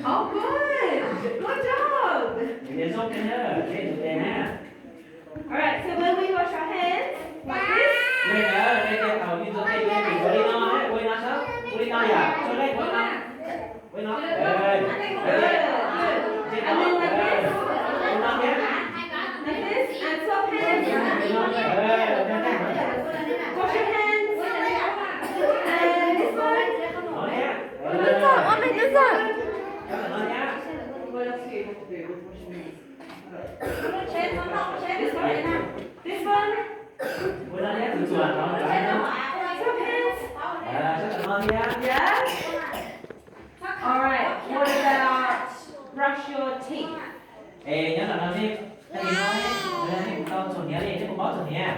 Oh, good. Good job. Ua zoo na, ntxuav tes na. All right, so when we wash our hands, like this. Yog li ntawd, tes thaum yus ntxuav tes, tes ntxuav li no, ua li no, ua li no yom, ua li no. Good, good. And then like this. Ua li no thiab. Like this, and swap hands. Wash your hands. And this one. Ua me twb txog. This one. This one. Swap hands. Yes. All right. What about brush your teeth? Es nyob ntawm no nej, tag kis no nej puas tau txhuam hniav li, nej puas paub txhuam hniav?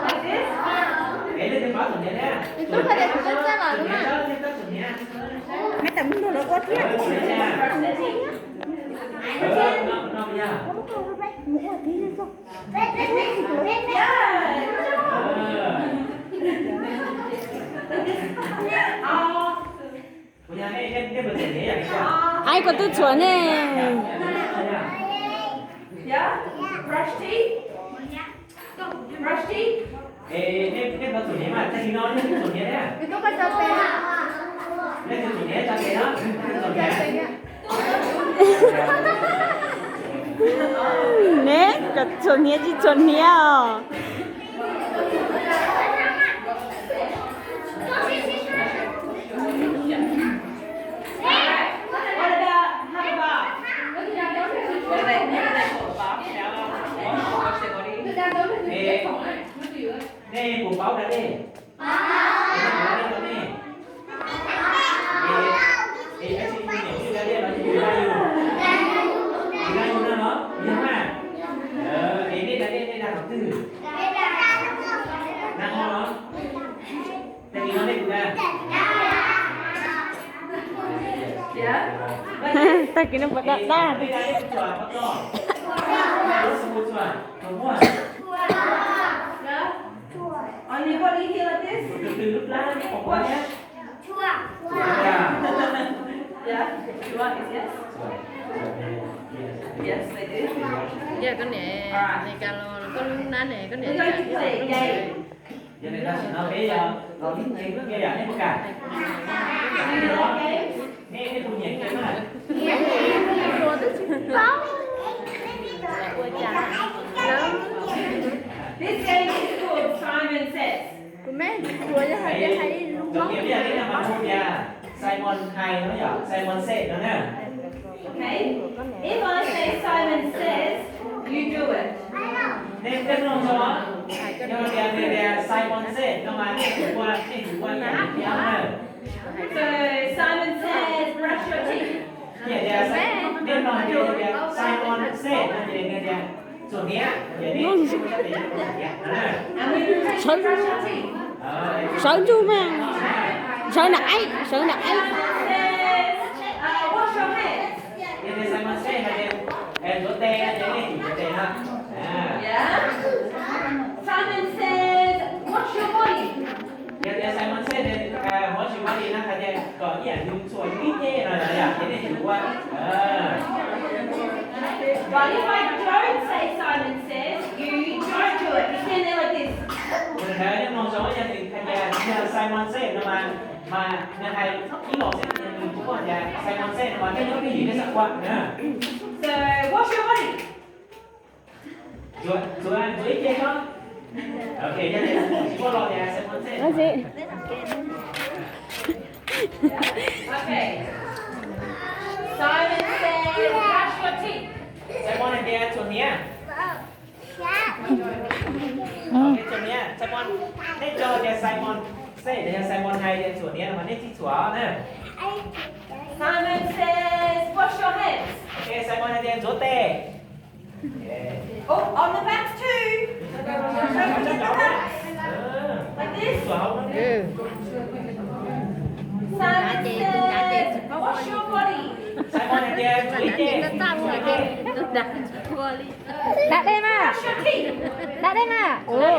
Like this? Es nej twb paub txhuam hniav thiab? Txhuam hniav, nej paub txhuam hniav. Maiv tam muab nrog lawv ua thiab. Txhuam hniav thiab. Ua no, no yog. Hais kom twb txhuam ne. Yeah. Brush teeth. Brush teeth. Ne, kom txhuam hniav tsis txhuam hniav os. What about, how about? Nej puas paub da dej? Paub da dej rau nej. Es, es tab sis yus nyiam ua da dej los yus da yus, yus da yus na los yog mas. Es nej da dej nej da qhov twg? Da no los? Tag kis no nej puas da? Tag kis no puas da? Da. On your body here like this. Wash. Yeah, is yes. Yes, they do. All right. We're going to play a game. Yog li tam sim no peb yog los ib ce kiag yom, nej puas kam? Nej, nej puas nyiam kiag na? This game is called Simon Says. Kuv me, kuv yog hais tias hais lus Hmoob. Tias Simon hais no yom, Simon said no na. Okay. If I say Simon says, you do it. Nej, nej mloog zoo, yog tias nws tias Simon said no mas nej yuav ua, nej yuav ua yam li no na. So Simon says, brush your teeth. Ces tias, nej mloog hais tias Simon said no ces nws tias txhuam hniav, ces nej txhuam hniav. And we do this, brush your teeth. Sawv ntsug mas, sawv nram aib, sawv nram aib. Simon says, uh, wash your hands. Yog tias Simon said hais tias ntxuav tes, ces nej txhuam tes no. Yeah. Simon says, wash your body. Yog tias Simon said, wash your body no hais tias kom ib yam yus txhuam yus ib ce no yom, ces nej yuav ua. But if I don't say Simon says, you don't do it. You stand there like this. Ntawd nej mloog zoo, yog nws hais tias yog Simon said no mas, mas nws hais ib los xwb, nws tsis muaj tias Simon said no mas nej nyob twj ywm nej xav ua na. So, wash your body. Ntxuav, ntxuav ib ce no. Ok, yog tias tsis muaj los tias Simon said. Ok. Simon says, brush your teeth. Simon hais tias txhuam hniav. Ok, txhuam hniav. Simon, nej tso tias Simon said, yog Simon hais tias txhuam hniav no mas nej txhob txhuam na. Simon says, wash your hands. Ok, Simon hais tias ntxuav tes. Oh, on the back too. Show them the backs. Like this. Simon says, wash your body. Simon hais tias ntxuav tes. Da dej mas. Brush your teeth. Da dej mas. Ua.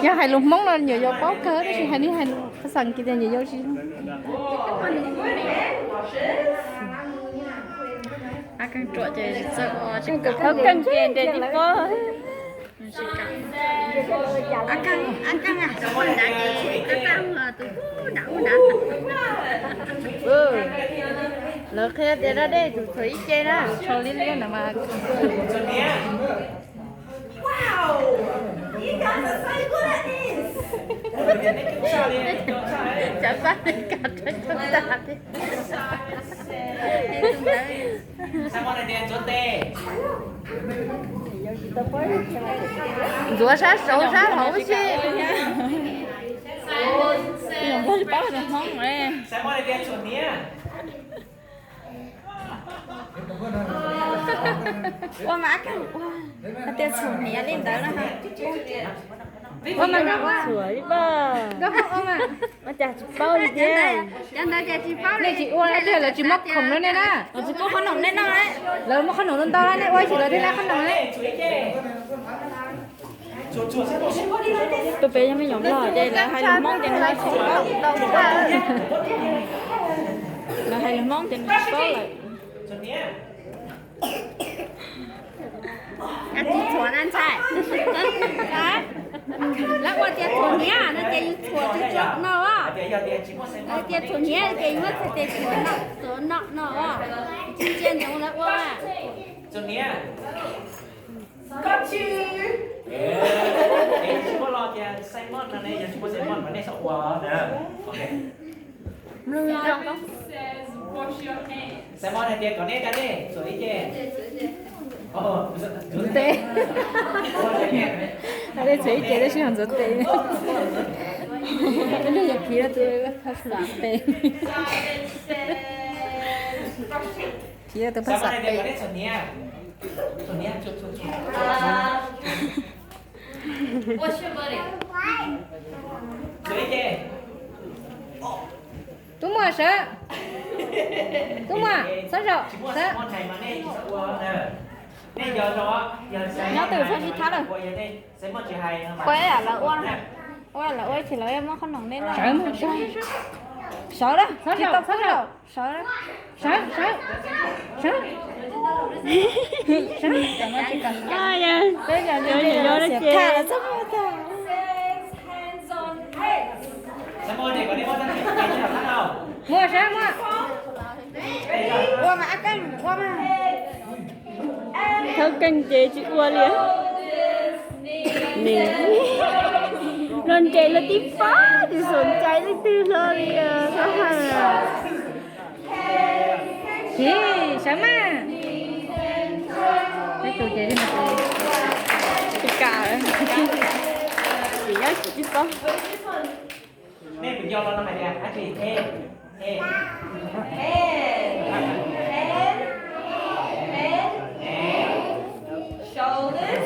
Yog hais lus Hmoob no nyuam yaus paub kawg, tab sis hais li hais lus Phav Xas Kiv tias nyuam yaus tsis. Keej ces nres tib pob. Lawv qhia tias da dej tsum txhuam ib ce na, tshau liab liab no mas. Cov pab li kas rau cov tas li. Ntxuav sab saud sab hauv si. Ua mas, tias txhuam hniav li ntawd na. Ua mas nkauj ua. Txhuam li paj. Nkauj ua mas. Ua cas tsis paub li thiab. Nej tsis ua tiag, lawv tsis muab khoom rau nej na. Lawv tsis muab qhob noom nej noj. Lawv muab qhob noom ntau ntau na, nej ua tsis lawv thiaj li qhob noom na. Tus pem yog me nyuam Nplog ces lawv hais lus Hmoob ces nws tsis paub. Lawv hais lus Hmoob ces nws tsis paub lawm. Tsis txhuam na ntxhais. Lawv ua tias txhuam hniav no ces yus txhuam tsuag tsuag no. Tias txhuam hniav ces yus muab txhais tes txhuam no, txhuam no no. Tsis ntsia ntsoov lawv ua. Simon hais tias kom nej da dej txhuam ib ce. Ntxuav tes. Da dej txhuam ib ce tab sis ho ntxuav tes. Ib lub yog khiav tus phaj xas pem. Khiav tus phaj xas pem. Tub Muaj sawv. Tub Muaj, txhob zaum, sawv. Nyob twg txhob sib thab lawm. Ua lawv ua, ua lawv ua ces lawv muab qhob noom nej noj. Sawv, sawv, sawv. Sawv, sawv, sawv. Muaj sawv, muaj. Ua mas, ab keej ua mas. Thawb keej ces tsis ua li. Los nres los tib pob tsis xom cai leej twg hlo li os, sab hawm. Ces sawv mas. Peb tus ces tsis kam, tsis nyob tsis tib pob. Nej kuv nco no no hais tias dab tsi? Head, head, head, head, head, shoulders,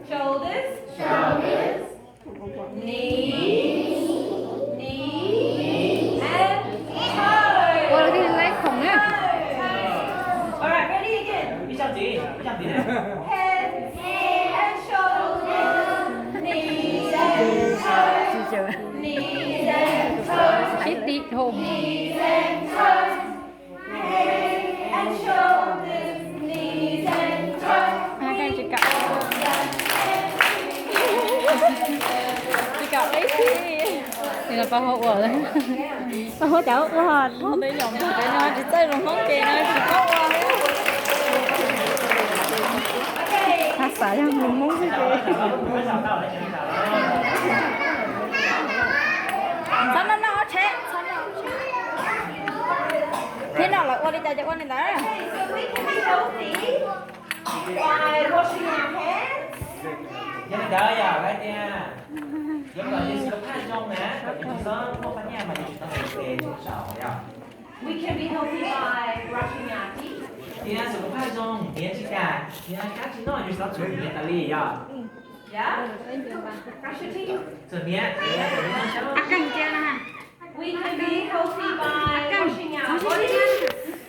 shoulders, shoulders, knees, knees, and toes. Ua lawv thiaj li laib khoom na. All right, ready again. Ib tsoom ntxiv, ib tsoom ntxiv na. Head and shoulders, knees and toes, knees and toes, knees and toes, head and shoulders, knees and toes. Tsis kam ib si. Pab Huab ua, Pab Huab cov ua, Huab tej yom pem no tsis txawj lus Hmoob ces no tsis paub ua. Phaj xas yog lus Hmoob xwb ces. Txhob noj noj tsheb, txhob noj tsheb. Thiab no lawv ua li cas ces ua li ntawd. Yog li ntawd yog hais tias yuav kom yus xus phaj zoo na, kom yus tsis txhob muaj phaj nyaj mas yus tsis tau tes tsaus yog. Thiab xus phaj zoo, hniav tsis kam, hniav kab tsis noj yus tsis tau tshuav hniav tas li yog. Tshuav hniav, hniav tsis noj. We can be healthy by washing our bodies.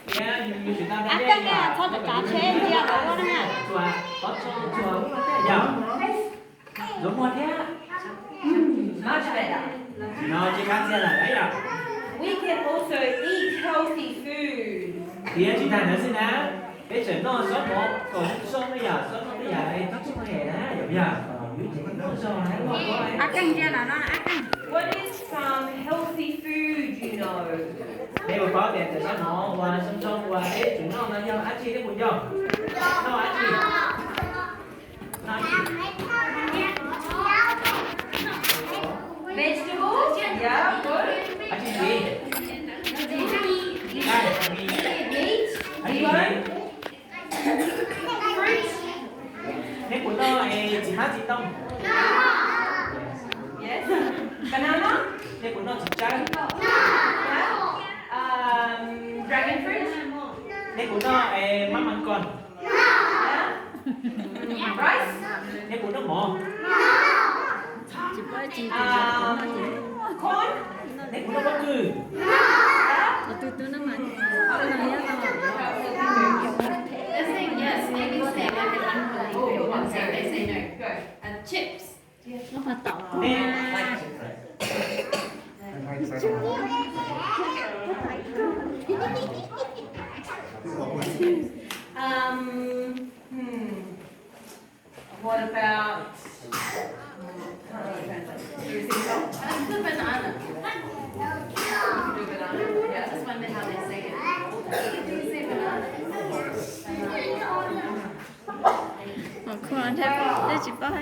Thiab yus tsum tau hnav dej yom, txhob tsav tsheb ntsia lawv na. Txhua, txhua, txhua, yog ntxuav muag thiab. Much better. No, tsis khab ntxiag lawm yom. We can also eat healthy food. Thiab tsis tas ntawd xwb na, peb tseem noj zaub mov kom zoo zoo na yom, zaub noj tej yam es txhob txhob phem na yom, yog kom yus tseem noj zoo na. Ab Keej ntsia no no Ab Keej. What is some healthy food you know? Nej puas paub tias cov zaub mov uas zoo zoo uas peb tseem noj no yog dab tsi, nej puas nco? Noj dab tsi? Noj dab tsi? Vegetables? Yeah, good. Dab tsi ntxiv? Meat? Dab tsi ntxiv? Fruit? Nej puas noj es txiv hmab txiv ntoo? Yes. Banana? Nej puas noj txiv tsawb? Yeah. Um, dragon fruit? Nej puas noj es mab mas kos? Yeah. Rice? Nej puas noj mov? Um, corn? Nej puas noj pob kws? Yeah. This thing, yes, maybe say like a, oh, one second, they say no. Go. Uh, chips. Nej Um, hmm. What about, can't really translate. Do you see salt? That's the banana. You can do banana. Yeah, I just wonder how they say it. Do you say banana? Banana. Ua, nej tsis paub.